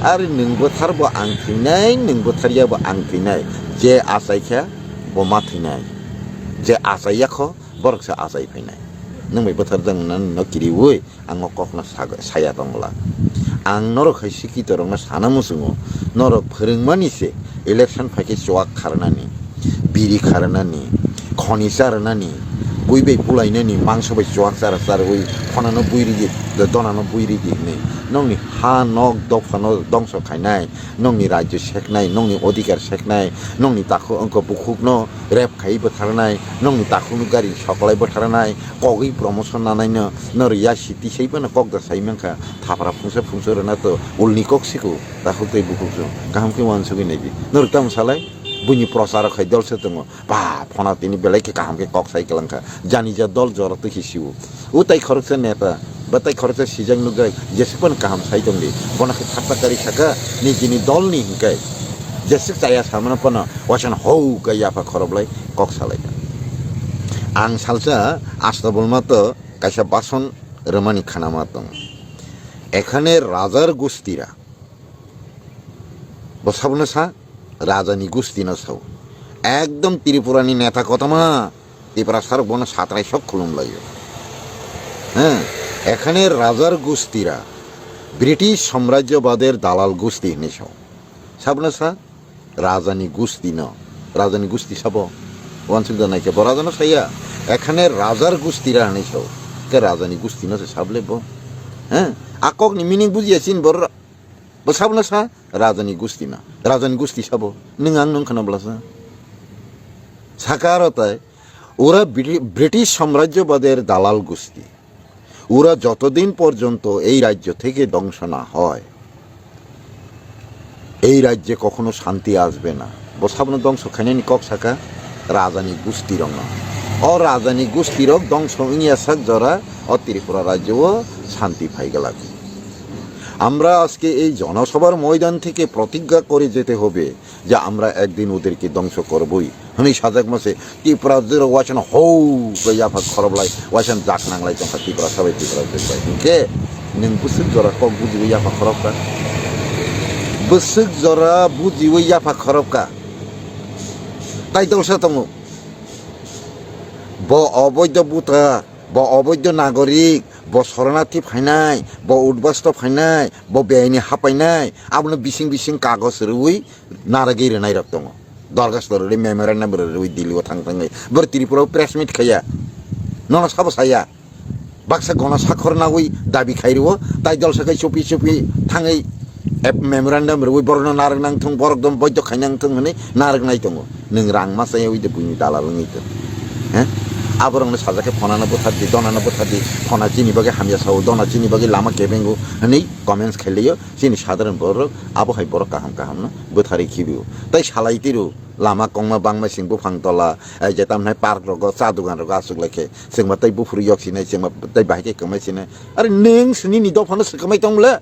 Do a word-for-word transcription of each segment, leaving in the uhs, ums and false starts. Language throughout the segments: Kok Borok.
Ari nwng bwthar bo ang thwinai, nwng bwthar ya bo ang thwinai. Je achai kha bo ma thwinai. Je achai ya kho borok se achai phainai. Nwng bai bwthar jang nani no kiriwi ang o kok no sa-, saya tongla. Ang norok hai sikito rok no sana muchungo, norok phwrwngmani se election phaikhe chuak kharnani, biri kharnani, khoni charnani, bui bai bulainani, mangso bai chuak chara charwi phonano bui ridi, donano bui ridi hinwi. Nokni ha nok dophano dongso khainai, nokni rajyo seknai, nokni odhikar seknai, nokni takhuk wngkha bukhukno rep khai bwtharnai, nokni takhukno gari sokolai bwtharnai, kogwi promotion nanaino, norok ya siti sai phano kok da sai mankha, thapra phungsa phungsa rwna to ulni kok siko, takhuk tei bukhuk chwng kaham khe uansugwi naidi. Norok tamo salai, buini procharo khai dol se tongo, ba, phona tini belai khe kaham khe kok sai kwlangkha, jani ja dol jora twi khe sio. O tai khoroksa neta, ba tai khoroksa sijak nukjak, jesuk phano kaham sai tongdi, bono khe thapta kari saka, nijini dolni hinkai, jesuk chaya samano phano, wasan hou khe yapha khoroplai kok salaikha. Ang salsa Astabolma to kaisa bason rwmani khanama tong. Ekhane rajar gustira. Bo sabno sa, rajani gustino sao. Ekdom Tripurani neta kotoma, Tiprasarok bono satrai sok khulumlaio. Heh, ekhane rajar gustira, British samrajyobader dalal gusti hinwi sao. Sabno sa, rajani gusti no. Rajani gusti sabo. Wansuk da naikhe bo rajano saya. Ekhane rajar gustira hinwi sao. Ke rajani gusti no se sable bo. Heh? A kokni meaning bujiya chin bo ra-, bo sabno sa rajani gusti no. Rajani gusti sabo. Nwng ang nwng khana blasa. Saka aro tai. Ura Bri-, British samrajyobader dalal gusti. ওরা যতদিন পর্যন্ত এই রাজ্য থেকে ধ্বংস না হয়, এই রাজ্যে কখনো শান্তি আসবে না. Bo sabno dongso khainani kok saka rajani gustirokno. O rajani gustirok dongso wngya sak jora o Tripura rajyo o shanti phai glak. আমরা আজকে এই জনসভার ময়দান থেকে প্রতিজ্ঞা করে যেতে হবে যে আমরা একদিন ওদেরকে ধ্বংস করবই. Hwnwi sajak mase Tipra jora waisano hou khe yapha khoroplai waisano jak nanglai tongkha Tipra sabai Tipra jora bai. Hinkhe nwng bwswk jora kok bujiwi yapha khorokka. Bwswk jora bujiwi yapha khorokka. Tai dolsa tongo. Bo oboido buta, bo oboido nagorik, bo soronarthi phainai, bo udbasto phainai, bo beaini hapainai, abono bising bising kagoj rwui narwgwi rwnairok tongo. Dorkhasto rwui, memorandum rwui Delhi o thang thangwi. Boro Tripura o press meet khaiya. Nono sabo saya. Baksa gono sakhor nawi dabi khai rwo, tai dolsa khai chupi chupi thangwi ep-, memorandum rwui borokno narwk nang thung, borok dom boidok khai nang thung hwnwi narwk nai tongo. Nwng rang ma chaya ui de buini dalal wngwi tong. He? Aborokno sajak khe phonano bwthar di, donano bwthar di, phona chini bagwi hamya sao, dona chini bagwi lama kebengo hwnwi comments khailaiyo. Chini sadharan borok abo hai borok kaham kaham no bwtharwi khibio. Tai salai tiro lama kongma bangma sing buphang tola, eh, je tamhai park rogo, cha dogan rogo achuk lai khe. Chwngma tai buphuru yok sinai, chwngma tai bahai khe kwmai sinai. Are nwng se nini dophano swkmai tong le?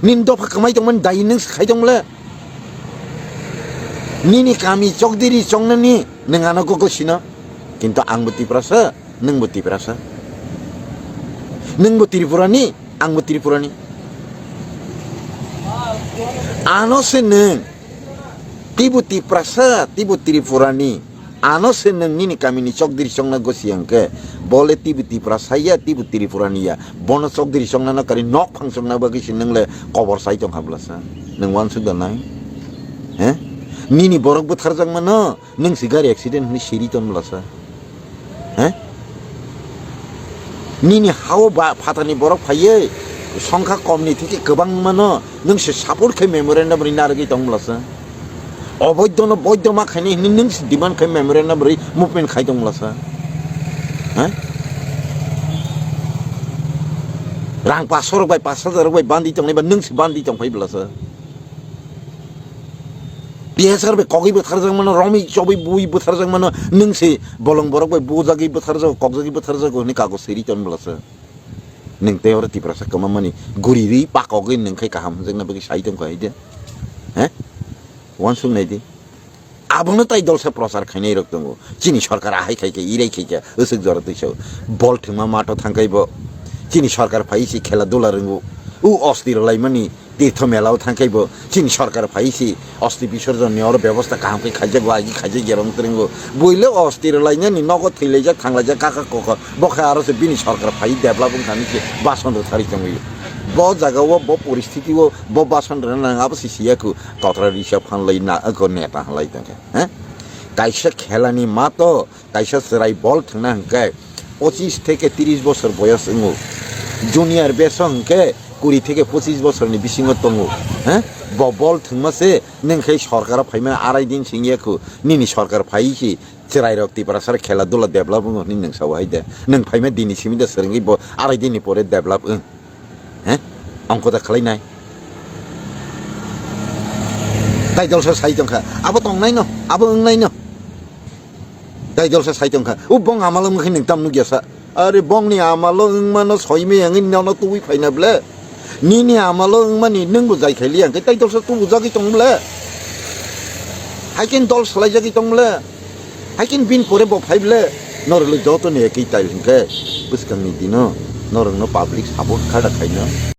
Nini dopha kwmai tongmani dai nwng se khai tong le? Nini kami chokdiri chongnani nwng ano gogo sino. Kintu ang bo Tiprasa, nwng bo Tiprasa. Nwng bo Tripurani, ang bo Tripurani. Ano se nwng. Tibo Tiprasa, tibo Tripurani. Ano se nwng nini kamini chokdiri chongna gosi hwnkhe, bole tibo Tiprasa ya, tibo Tripurani ya. Bono chokdiri chongna no kari nok phang chongna bagwi se nwng le kobor sai tong kha blasa. Nwng uansuk da nai? He? Nini borok bwtharjak mano, nwng se gari accident hwnwi siri ton blasa. He? Nini hao ba phatani borok phaiye songkha komni theke kwbang mano, nwng se support khai memorandum ri narwgwi tong blasa. Oboidono boido ma khaini hwnwi nwng se demand khai memorandum ri movement khai tong blasa. He? Rang paso rok bai, pash hajar rok bai bandi tongnai ba nwng se bandi tong phai blasa. P S R bai kogwi bwtharjak mano, romwi chobwi bui bwtharjak mano, nwng se bolong borok bai bujagwi bwtharjago, kokjagwi bwtharjago hwnwi kagoj siri ton blasa. Nwng tei oro Tiprasa kwmamani guri ri pakogwi nwng khai kaham hwnjakna bagwi sai tongkha hai de. He? Uansuk nai di. Abono tai dolsa prochar khainai rok tongo. Chini sorkar ahai khai khe, irai khai khe, aswk jora twi sao. Bol thwngma matho thangkhai bo. Chini sorkar phai se khela dula rwngo. U osti rwlaimani tirtho mela o thangkhai bo chini sorkar phai si osti bisorjon ni oro bebosta kaham khe khaijak, agi khaijak, yerong twrwngo. Buile osti rwlainani nogo thwilaijak, thanglaijak, kaka koko. Bo khe aro se bini sorkar phai develop wngkha hinwi se bason rwthari tongwi. Bo jaga o, bo poristiti o, bo bason rwna nang abo se siya khu. Totra risa phanlai na, ako neta halai tongkha. He? Kaisa khelani mato, kaisa chwrai bol thwngna hwnkhe pochis theke tris bosor boyos wngo. Junior beso hwnkhe kuri theke pochis bosorni bisingo tongo. He? Bo bol thwngma se nwng khe sorkaro phaima arai din singya khu. Nini sorkar phai si chwrairok Tiprasar khela dula develop wngo hwnwi nwng sao hai de. Nwng phaima dini simi de swrwngwi bo arai dinni pore develop wng. He? Ongko da khlai nai. Tai dolsa sai tongkha. Abo tongnaino, abo wngnaino. Tai dolsa sai tongkha. U bong amalo wngkhe nwng tam nukya sa. Are bongni amalo wngmano soimai wngwi nono tubui phaina ble. Nini amalo wngmani nwngbo jai khaili hwnkhe tai dolsa tubujagwi tong ble. Haiken dol swlaijagwi tong ble. Haiken bin pore bo phai ble. Norokle joto ni ekwi tai hwnkhe bwskangni dino norokno public support kha da khaino.